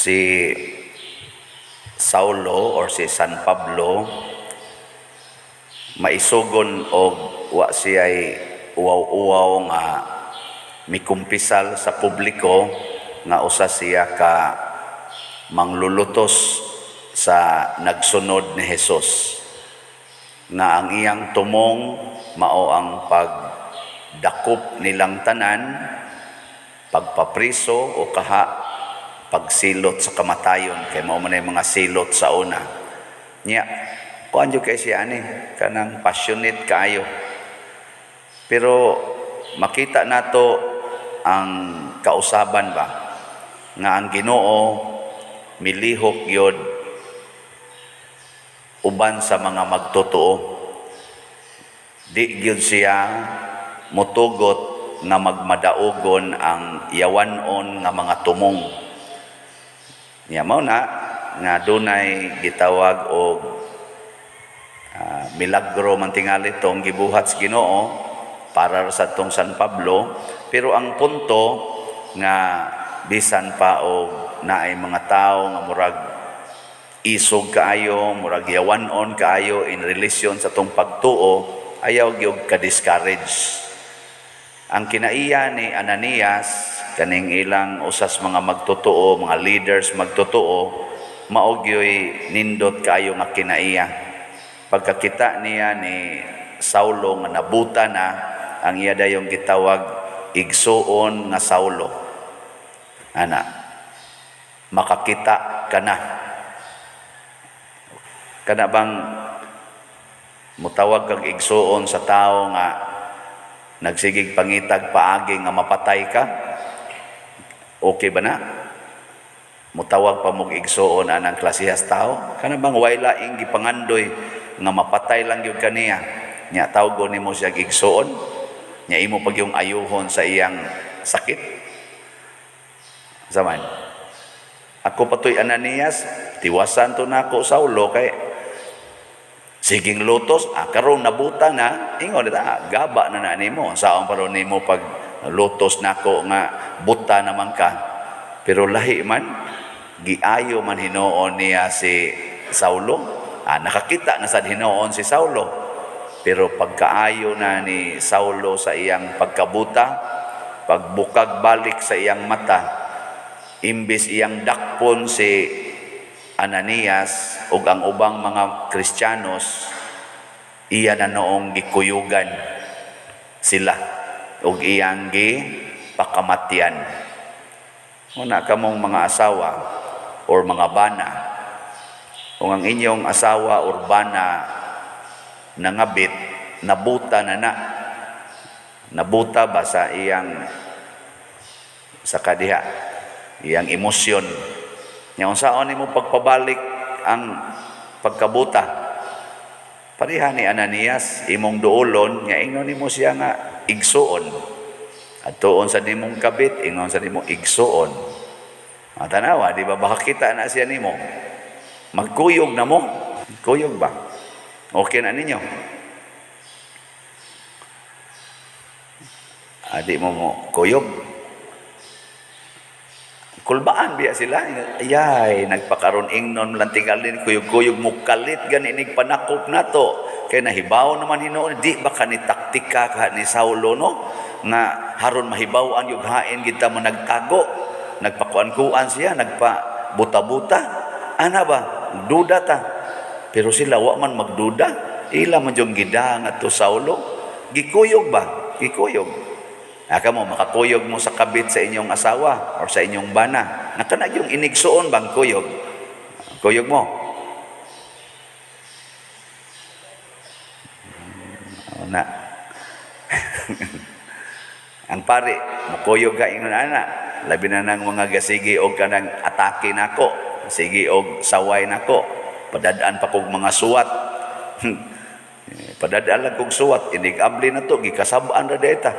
Si Saulo or si San Pablo, maisugon og wa siya'y uwaw-uwaw nga mikumpisal sa publiko nga usa siya ka manglulutos sa nagsunod ni Jesus, nga ang iyang tumong mao ang pagdakop nilang tanan, pagpapriso o kaha pagsilot sa kamatayon, kay mao man ay mga silot sa una nya. Kuan jud kay siya ani, kanang passionate kaayo. Pero makita nato ang kausaban ba nga ang Ginoo milihok yod uban sa mga magtotoo. Di gyud siya motugot nga magmadaugon ang yawanon nga mga tumong niya. Mao na nga dunay gitawag og milagro man tingali tong gibuhat sa Ginoo para sa tong San Pablo. Pero ang punto nga bisan pa og naay mga tawo nga murag isog kaayo, murag yawanon kaayo in relation sa tong pagtuo, ayaw gyud ka-discourage. Ang kinaiya ni Ananias kaning ilang usas mga magtotoo, mga leaders magtotoo, mao gyoy nindot kaayo nga kinaiya. Pagkakita niya ni Saulo nga nabuta na, ang iya dayong gitawag, "Igsuon nga Saulo." Ana, makakita ka na. Kana bang mutawag kag igsuon sa tao nga nagsigig pangitag paagi nga mapatay ka? Okay ba na? Mutawag pa mog igsuon anang klasehas tao? Kana bang way laing gipangandoy nga mapatay lang gyud kaniya? Nya tawgon nimo siya igsuon? Nya imo pag yung ayuhon sa iyang sakit? Zaman. Ako patoy Ananias, tiwasan to nako Saulo kay siging lutos, karon nabuta na, ingon ah, gaba na na nimo. Saon pa ron nimo pag lutos nako nga buta naman ka? Pero lahi man, giayo man hinuon niya si Saulo. Ah, nakakita na sad hinuon si Saulo. Pero pagkaayo na ni Saulo sa iyang pagkabuta, pagbukag balik sa iyang mata, imbis iyang dakpon si Ananias ug ang ubang mga Kristiyanos, iya na noong gikuyugan sila ug iyang gipakamatyan. Una kamong mga asawa or mga bana, kung ang inyong asawa or bana nangabit, nabuta na na, nabuta ba sa iyang sa kadiha, iyang emosyon nya, unsaon nimo pagpabalik ang pagkabuta? Pareha ni Ananias, imong duolon nga ingon nimo siya nga igsuon. Adtuon sa nimong kabit, ingon sa nimo igsuon. Ah, tanawa, di ba baka kita na siya nimo? Magkuyog na mo. Kuyog ba? Okay na ninyo? Adi mo mo kuyog. Kulbaan biya sila. Ayay, nagpakaron ingnon lang tingalin, kuyog-kuyog mo kalit gani inig panakop nato. Kay nahibaw naman hinuon, di ba ka ni taktika ka ni Saulo, no? Nga haron mahibaw-an yung hain kita mo nagtago. Nagpakuan-kuan siya, nagpa buta-buta. Ana ba? Duda ta. Pero sila wa man magduda. Ila man yung gidang ato Saulo. Gikuyog ba? Gikuyog. Aka mo, makakuyog mo sa kabit sa inyong asawa or sa inyong bana. Nakanag yung inigsuon bang kuyog? Kuyog mo. Na. Ang pare, mukuyog ka ingon ana. Labi na nang mga gasigi og kanang atake nako, sige og saway nako. Padadaan pa kog mga suwat. Padadaan lang kog suwat, inig abli na to, gikasab-an ra deta.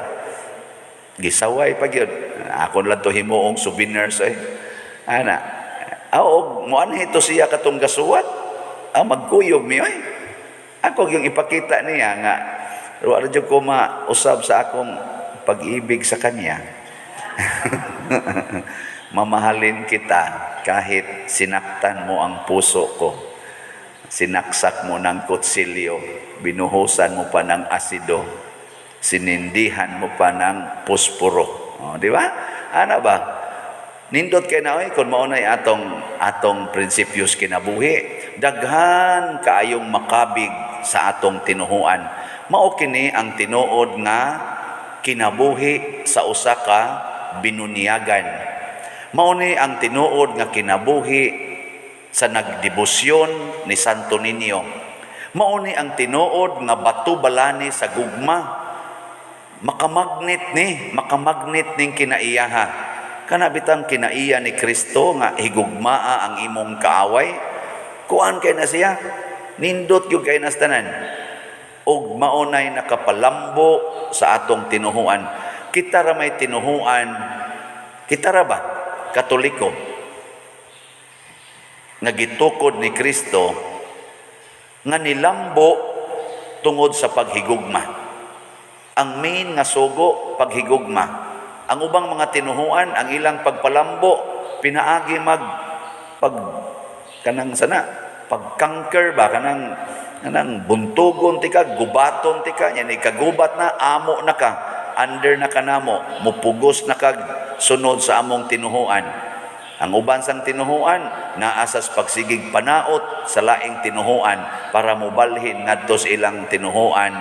Gisaway pa gyud. Ako lang to himuong souvenirs eh. Ana. Ah, og moanhi to siya katong gasuwat. Ah, magkuyog mi oy. Ako yung ipakita niya nga wa ra jud ko mausab sa akong pag-ibig sa kanya. Mamahalin kita. Kahit sinaktan mo ang puso ko, sinaksak mo ng kutsilyo, binuhusan mo pa ng asido, sinindihan mo pa ng posporo. O, di ba? Ano ba? Nindot kay na oy kung mao na'y atong atong prinsipyos kinabuhi. Daghan kaayong makabig sa atong tinuhuan. Mao kini ang tinuod nga kinabuhi sa usa ka binunyagan. Mao ni ang tinuod nga kinabuhi sa nagdebosyon ni Santo Niño. Mao ni ang tinuod nga bato balani sa gugma. Makamagnet ni, makamagnet ning kinaiyaha. Kana bitang kinaiya ni Kristo nga higugmaa ang imong kaaway. Kuan kay na siya. Nindot gyud kay nas tanan. Ug mao nay nakapalambo sa atong tinuhuan. Kita ra may tinuhuan, kita ra ba Katoliko nga gitukod ni Kristo nga nilambo tungod sa paghigugma? Ang main nga sugo, paghigugma. Ang ubang mga tinuhuan, ang ilang pagpalambo pinaagi mag pag kanang sana pagkanker ba, kanang kanang buntugon tika, gubaton tika nya, ni kagubat na, amo na ka, under na ka namo, mupugos na kag sunod sa among tinuhuan. Ang uban sang tinuhuan naa sa pagsigig panaot sa laing tinuhuan para mobalhin ngadto sa ilang tinuhuan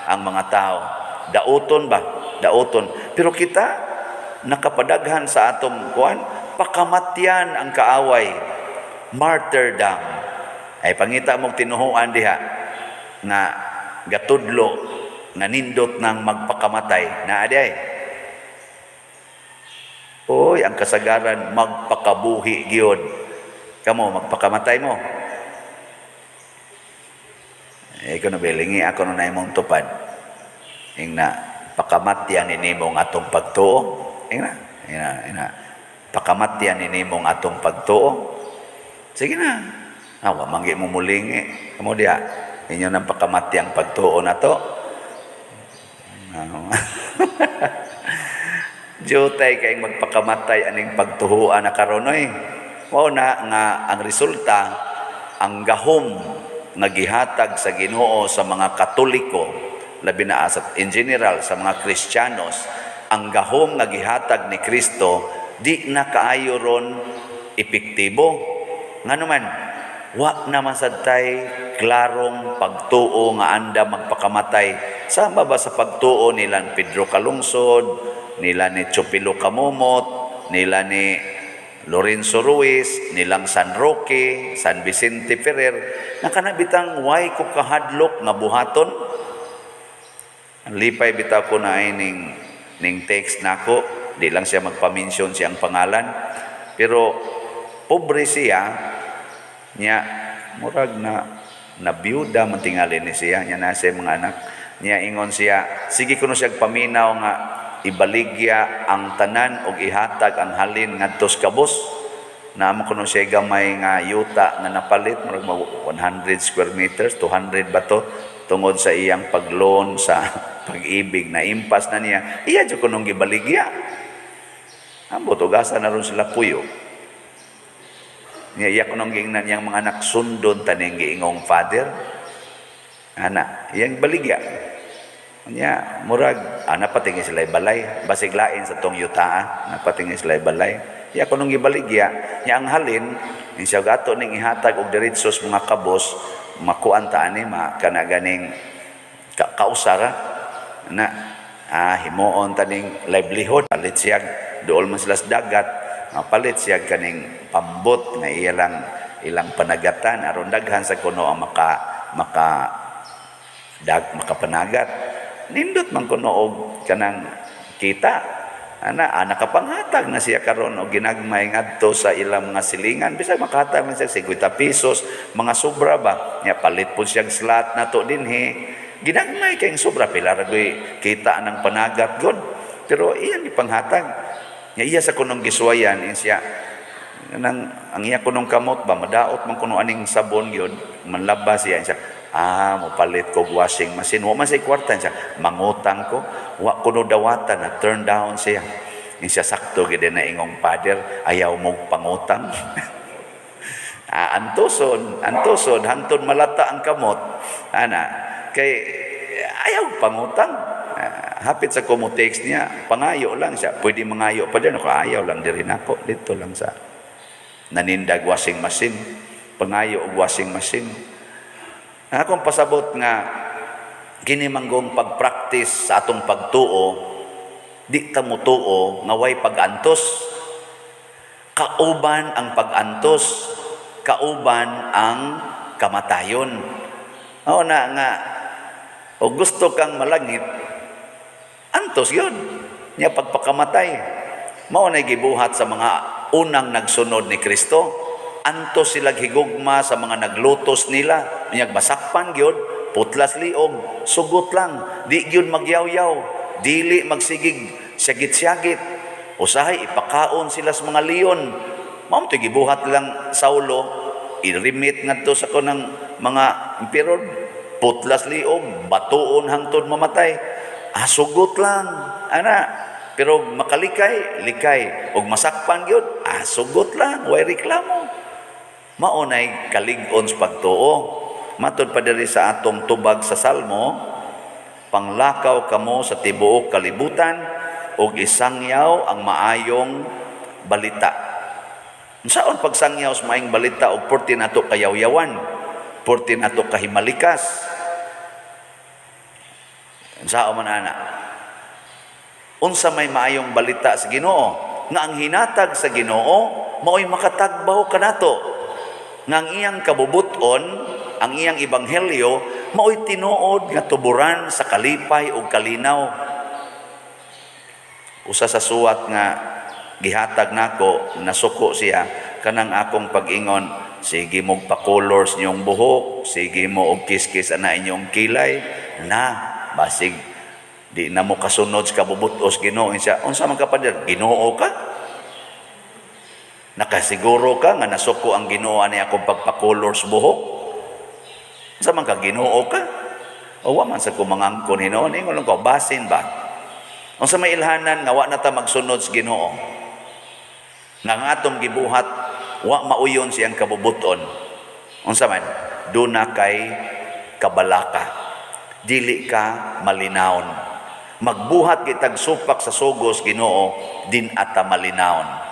ang mga tao. Dauton ba? Dauton. Pero kita nakapadaghan sa atong kuan, pakamatyan ang kaaway, martyrdom. Ay, pangita mong tinuhuan diha nga gatudlo nga nindot ng magpakamatay na adi ay. Oy, ang kasagaran magpakabuhi gyud. Kamo, magpakamatay mo? Eh, kuno bilingi ako no na imong tupad. Ingna, pakamatyan ni nimo ang atong pagtuo. Ingna, ingna, ingna. Pakamatyan ni nimo ang atong pagtuo. Sige na. Ah, wa manggi mo mulingi. Kamo diha, inyo nang pakamatyang pagtuo na to. Ah. Jutay kay magpakamatay aning pagtuhuan na karon oy. Mao na nga ang resulta, ang gahom nga gihatag sa Ginoo sa mga Katoliko, labi na sa in general sa mga Kristiyanos, ang gahom nga gihatag ni Kristo di na kaayo ron epektibo. Ngano man, wa naman sad tay klarong pagtuo nga anda magpakamatay. Sama ba sa pagtuo nila ni Pedro Calungsod, nila ni Chupilo Camomot, nila ni Lorenzo Ruiz, nilang San Roque, San Vicente Ferrer, na kanabitang way ko kahadlok nga buhaton? Ang lipay bitaw ko na ay ning, ning text nako, di lang siya magpa-mention siyang pangalan, pero pobre siya, niya murag na na biyuda man tingali ni siya, niya na siya mga anak niya. Ingon siya, sige kuno siya paminaw nga ibaligya ang tanan og ihatag ang halin ngadto sa kabos. Naamo kuno siya gamay nga yuta nga napalit, murag 100 square meters, 200 ba to, tungod sa iyang pagloan sa Pag-IBIG na impas na niya, iya jud kunong gibaligya. Ambot ugasa na ron sila puyo. Niya iya kunong giingnan niyang mga anak, "Sundon taning giingong father." Ana, iyang baligya. Nya murag ana patingi sila balay, basig lain sa tong yutaa, napatingi sila balay. Iya kunong gibaligya, nya ang halin siya gato ning ihatag og diretso sa mga kabos, makuan ta ani ma kana ganing ka, kausara na himuon taning livelihood. Palit siya, dool man sila sa dagat, palit siya kaning pambot nga iya lang ilang panagatan aron daghan sa kuno ang maka maka dag makapanagat. Nindot man kuno og kanang kita ana ana kapanghatag na siya karon og ginagmay ngadto sa ilang mga silingan, bisag makahatag man siya 50 pesos, mga sobra ba. Nya palit po siyang slot nato dinhi, ginagmay kayong sobra, pila ra goy kita ng panagat god, pero iyang ipanghatag. Nya iya sa kunong gisuwayan in siya nang ang iya kunong kamot ba, madaot man kuno aning sabon gyud, manlaba siya siya, "Ah, mopalit ko washing machine." Wa man siya kwarta siya, "Mangutang ko." Wa kuno dawatan na turn down siya. Siya sakto gid na ingong father, ayaw mo pangutang. Ah, antuson, antuson, hantod malata ang kamot. Ana, kay ayaw pangutang. Ah, hapit sa ko mo text niya, pangayo lang siya. Pwede mangayo pa din. Ako, ayaw lang diri nako. Dito lang sa nanindag washing machine. Pangayo og washing machine. Akong pasabot nga kini manggong pag-practice sa atong pagtuo, di ta motuo nga way pag-antos. Kauban ang pag-antos, kauban ang kamatayon. Oo na nga, o gusto kang malangit, antos yun. Nya pagpakamatay. Mao na gibuhat sa mga unang nagsunod ni Kristo. Antos sila higugma sa mga naglutos nila. Nya masakpan gyud, putlas liog, sugot lang, di gyud magyawyaw, dili magsigig syagit-syagit. Usahay ipakaon sila sa mga leon. Mao to gibuhat lang Saulo, irimit ngadto sa kanang mga emperor, putlas liog, batuon hangtod mamatay. Ah, sugot lang. Ana, pero makalikay, likay. Og masakpan gyud, ah, sugot lang, way reklamo. Mao nay kalig-on sa pagtuo. Matod pa diri sa atong tubag sa Salmo, panglakaw kamo sa tibuok kalibutan ug isangyaw ang maayong balita. Unsaon pagsangyaw sa maayong balita og porti nato kayawyawan, porti nato kahimalikas? Unsaon man ana? Unsa may maayong balita sa Ginoo? Nga ang hinatag sa Ginoo mao'y makatagbaw kanato. Nga ang iyang kabubuton, ang iyang ebanghelyo mao'y tinuod nga tuburan sa kalipay ug kalinaw. Usa sa suwat nga gihatag nako, nasuko siya kanang akong pag-ingon, sige mo pa-colors inyong buhok, sige mo og kiskis ana inyong kilay, na basig di na mo kasunod sa kabubutos Ginoo. Siya, unsa man ka, pader? Ginoo ka? Nakasiguro ka nga nasuko ang Ginoo ani akong pagpa-colors buhok? Unsa man ka, Ginoo ka? O wa man sa ko mangangkon hinuon, ingon lang ko, basin ba? Unsa may ilhanan nga wa na ta magsunod sa Ginoo? Nga ang atong gibuhat wa mauyon siyang kabubuton. Unsa man? Duna kay kabalaka. Dili ka malinawon. Magbuhat kitag supak sa sugos Ginoo, din ata malinawon.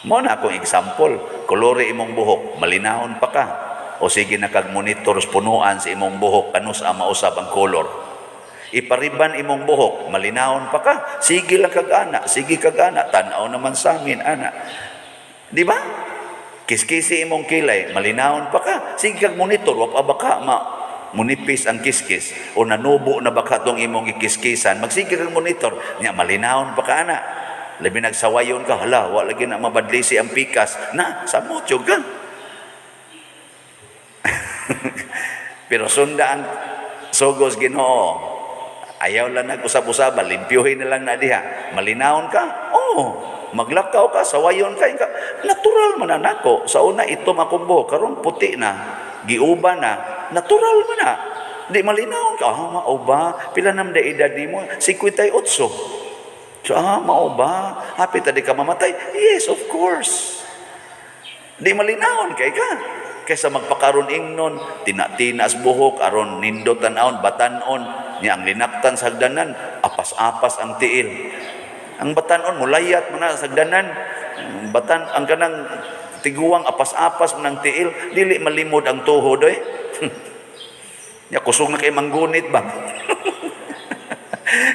Mo na akong example, kolore imong buhok, malinawon pa ka. O sige na kag monitor sa punuan sa imong buhok kanus-a mausab ang color. Ipariban imong buhok, malinawon pa ka. Sige lang kag ana, sige kag ana, tan-aw naman sa amin ana. Di ba? Kiskisi imong kilay, malinawon pa ka. Sige kag monitor, wa pa ba ka ma munipis ang kiskis o nanubo na baka tong imong gikiskisan, magsige kag monitor, nya malinawon pa ka ana. Labi nagsawayon ka, hala, wa lagi na mabadlisi ang pikas. Na, samot jud ka. Pero sunda ang sugos Ginoo. Ayaw lang nag-usab-usaba, limpyuhin na lang na diha. Malinawon ka? Oo. Maglakaw ka, sawayon ka, ka. Natural man na nako. Sa una, itom akong buhok. Karon puti na. Giuba na. Natural man na. Di malinawon ka. Ah, mao ba? Pila nam da edad nimo? 58. So, ah, mao ba? Hapit di ka mamatay? Yes, of course. Di malinawon kay ka. Kaysa magpakaron ingnon, tina-tinas buhok, aron nindot tan-awon, batanon, niya ang linaktan sa hagdanan, apas-apas ang tiil. Ang batanon, mulayat man na sa hagdanan. Ang batan, ang kanang tiguang apas-apas man ang tiil, dili malimod ang tuhod oy. Nya kusog na kay manggunit ba?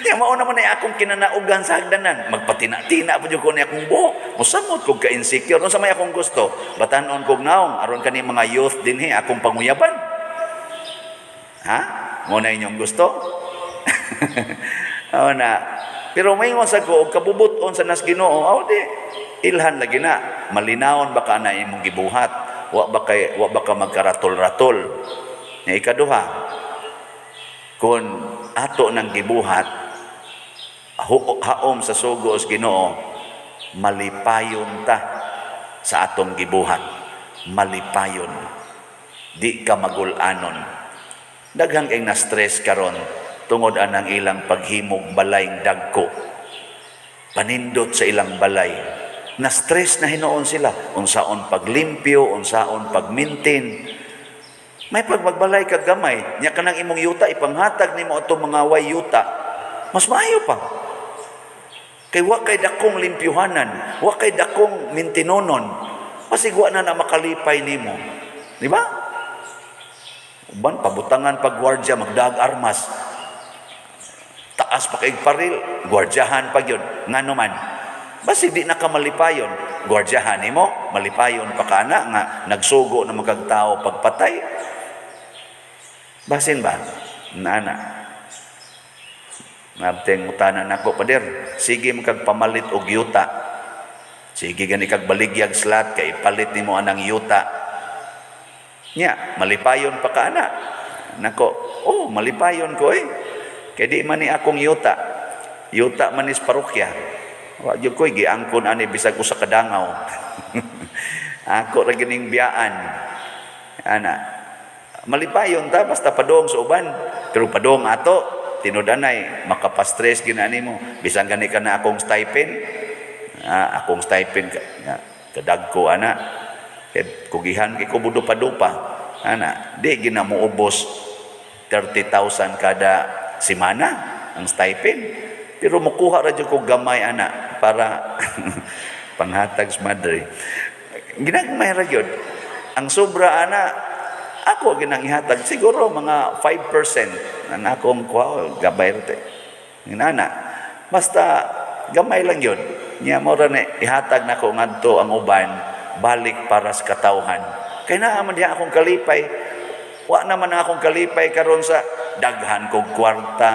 Ya mao naman ay akong kinanaugan sa hagdanan. Magpatina-tina pa jud ko ni akong buhok. Musamot kog ka-insecure. Unsa may akong gusto? Batanon kog naong aron kani mga youth dinhi akong panguyaban. Ha? Mo na inyong gusto? Oo na. Pero maingon sa ko og kabubut-on sa nas Ginoo, aw di ilhan lagi na. Malinawon ba ka na imong gibuhat? Wa ba ka magkaratol-ratol? Nya ikaduha, kung ato nang gibuhat haom sa sugo sa Ginoo, malipayon ta sa atong gibuhat. Malipayon, di ka magulanon. Daghang kay na stress karon tungod anang ilang paghimog balayng dagko. Panindot sa ilang balay. Na-stress na hinuon sila. Unsaon paglimpyo, unsaon pag-maintain. May pagmagbalay kag gamay, nya kanang imong yuta ipanghatag nimo atong mga way yuta. Mas maayo pa. Kay wa kay dakong limpyuhanan, wa kay dakong mintinonon. Basig wa na na makalipay nimo. Di ba? Uban pabutangan pag gwardya magdag armas. Taas pa kay paril, gwardyahan pa gyud. Ngano man? Basig di na ka malipayon. Gwardyahan nimo, malipayon pa ka na nga nagsugo na magkagtao pagpatay. Basin ba? Nana. Nabteng mutanan nako, "Pader, sige man kag pamalit og yuta. Sige gani kag baligyag slot kay ipalit nimo anang yuta. Nya, malipayon pa ka ana?" Nako, "Oh, malipayon ko eh. Kay di man ni akong yuta. Yuta man is parokya. Wa gyud ko'y giangkon ani bisag usa ka dangaw. Ako ra gining biyaan." Ana. Malipayon ta basta padong sa uban. Pero padong ato, tinud-anay makapastress gina nimo. Bisan gani ka na akong stipend, akong stipend ka, nga, kadagko ana. Kay kugihan kay ko dupa-dupa. Ana, di gina mo ubos 30,000 kada semana ang stipend. Pero mukuha ra jud ko gamay ana para panghatag sa madre. Ginagmay ra gyud. Ang sobra ana ako ginang ihatag, siguro mga 5% ang akong kuha gabay ra te. Inana. Basta gamay lang yun. Nya mo ra na ihatag nako ngadto ang uban balik para sa katawhan. Kay naa man diha akong kalipay. Wa naman ang akong kalipay karon sa daghan kog kwarta,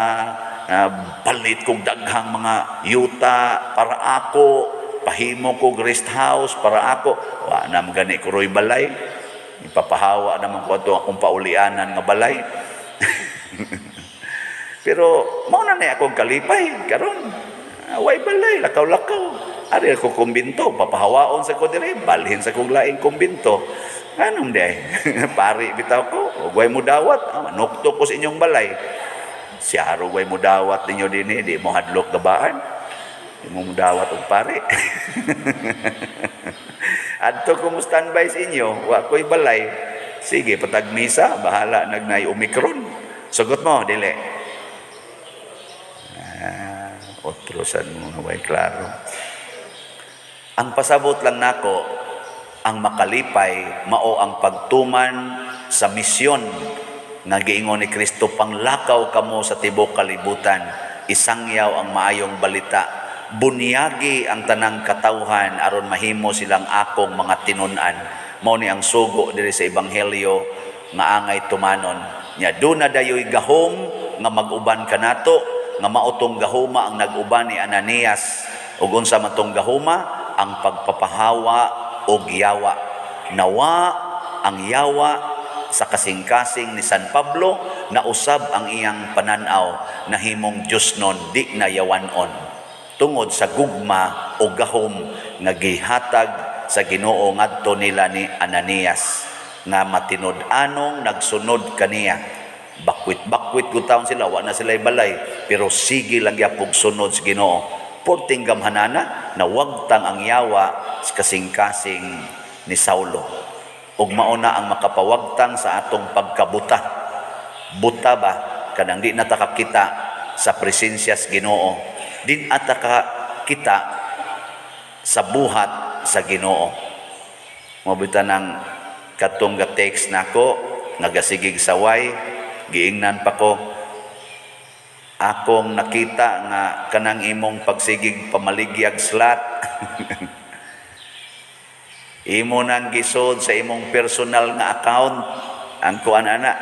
palit kog daghang mga yuta para ako, pahimo kog rest house para ako. Wa na man gani ko roy balay. Ipapahawa naman ko ato akong paulianan nga balay. Pero mao na na akong kalipay karon. Way balay, lakaw-lakaw. Ari ako kumbinto, papahawaon sa ko dire, balhin sa kong laing kumbinto. Anong di ay? Pari bitaw ko, ug way mo dawat, nukto ko sa inyong balay. Siyaro way mo dawat ninyo dinhi, di mo hadlok gabaan. Di mo dawat og pari. Adto ko mo standby sa inyo, wa ko'y balay. Sige, patag misa, bahala nagnay Omicron. Sugot mo, dili. Otro sad mo nga way klaro. Ang pasabot lang nako, ang makalipay mao ang pagtuman sa misyon nga giingon ni Kristo, "Panglakaw kamo sa tibok kalibutan, isangyaw ang maayong balita, bunyagi ang tanang katawhan aron mahimo silang akong mga tinun-an." Mao ni ang sugo diri sa ebanghelyo nga angay tumanon. Nya duna dayoy gahom nga mag-uban kanato, nga mao tong gahoma ang nag-uban ni Ananias. Ug unsa man tong gahoma? Ang pagpapahawa og yawa. Nawa ang yawa sa kasing-kasing ni San Pablo, nausab ang iyang pananaw, nahimong Diyosnon, di na yawanon, tungod sa gugma o gahom nga gihatag sa Ginoo ngadto nila ni Ananias nga matinud-anong nagsunod kaniya. Bakwit-bakwit gud taon sila, wa na sila balay, pero sige lang gyapog sunod sa Ginoo. Porting gamhanana, nawagtang ang yawa sa kasing-kasing ni Saulo. Ug mao na ang makapawagtang sa atong pagkabuta. Buta ba? Kanang di na ta kakita sa presensya sa Ginoo. Di na ta kakita sa buhat sa Ginoo. Mao bitaw ng katong ga text nako nagasigig saway, giingnan pa ko, "Akong nakita nga kanang imong pagsigig pamaligyag slot, imo nang gisod sa imong personal nga account ang kuan ana,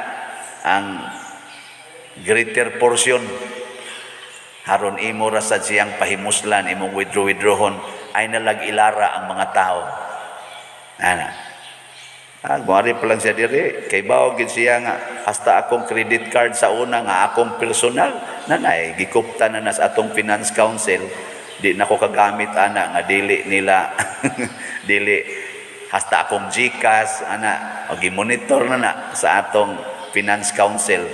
ang greater portion, haron imo ra sad siyang pahimuslan, imong withdraw withdrawhon ay nalag ilara ang mga tao ana." Muari pa lang siya diri, kay bawo gid siya nga hasta akong credit card sa una nga akong personal nanay gikupta na nas atong finance council. Di na ko kagamit ana nga dili nila, dili hasta akong GCash ana o gimonitor na na sa atong finance council.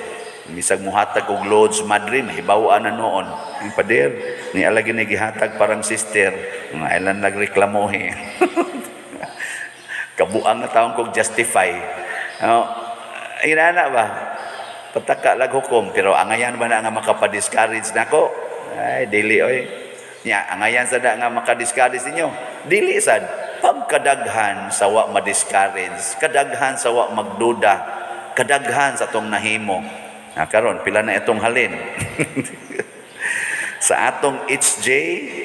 Bisag muhatag og Lourdes Madre, mahibaw-an na noon. Ang pader, ni alagi ni gihatag parang sister, nga ilan nagreklamohe. Kabuang na taong kog justify. Oh, inana ba? Pataka lag hukom, pero angayan ba na nga makapa-discourage nako? Ay, dili oy. Nya, angayan sa da nga maka-discourage ninyo. Dili sad. Pagkadaghan sa wa ma-discourage, kadaghan sa wa magduda, kadaghan sa atong nahimo. Ah, karon pila na itong halin. Sa atong HJ,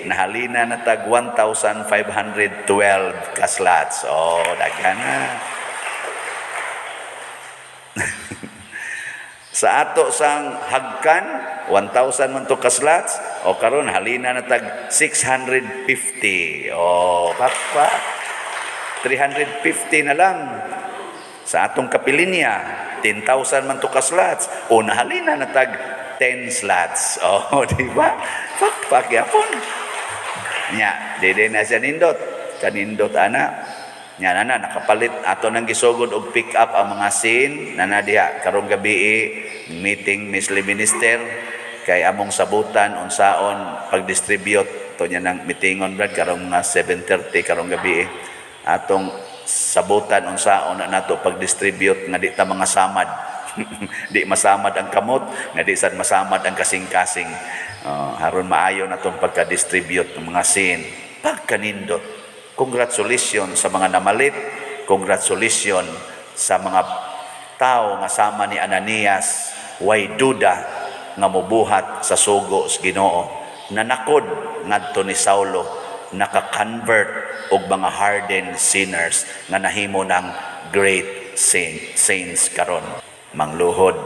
nahalina na tag 1,512 ka slots. Oh, daghan na. Sa ato sang Hagkan, 1,000 man to ka slots. O karon halina na tag 650. O papa, 350 na lang. Sa atong Kapilinya, 10,000 man to ka slots. O nahalina na tag 10 slots. O, di ba? Pakpak yapon. Nya, dili na siya nindot. Kanindot ana. Nya na na nakapalit ato nang gisugod og pick up ang mga scene na diha karong gabi, meeting Miss Minister kay among sabutan unsaon pag-distribute to niya nang meetingon, brad, karong mga 7:30 karong gabi, atong sabutan unsaon na nato pag-distribute nga di ta mga samad, di masamad ang kamot, nga di sad masamad ang kasing-kasing. Haron maayo na tong pagka-distribute ng mga scene. Pagkanindot. Congratulations sa mga namalit, congratulations sa mga tao nga sama ni Ananias, way duda nga mobuhat sa sugo sa Ginoo. Nanakod ngadto ni Saulo, naka-convert og mga hardened sinners nga nahimo ng great saints karon. Mangluhod.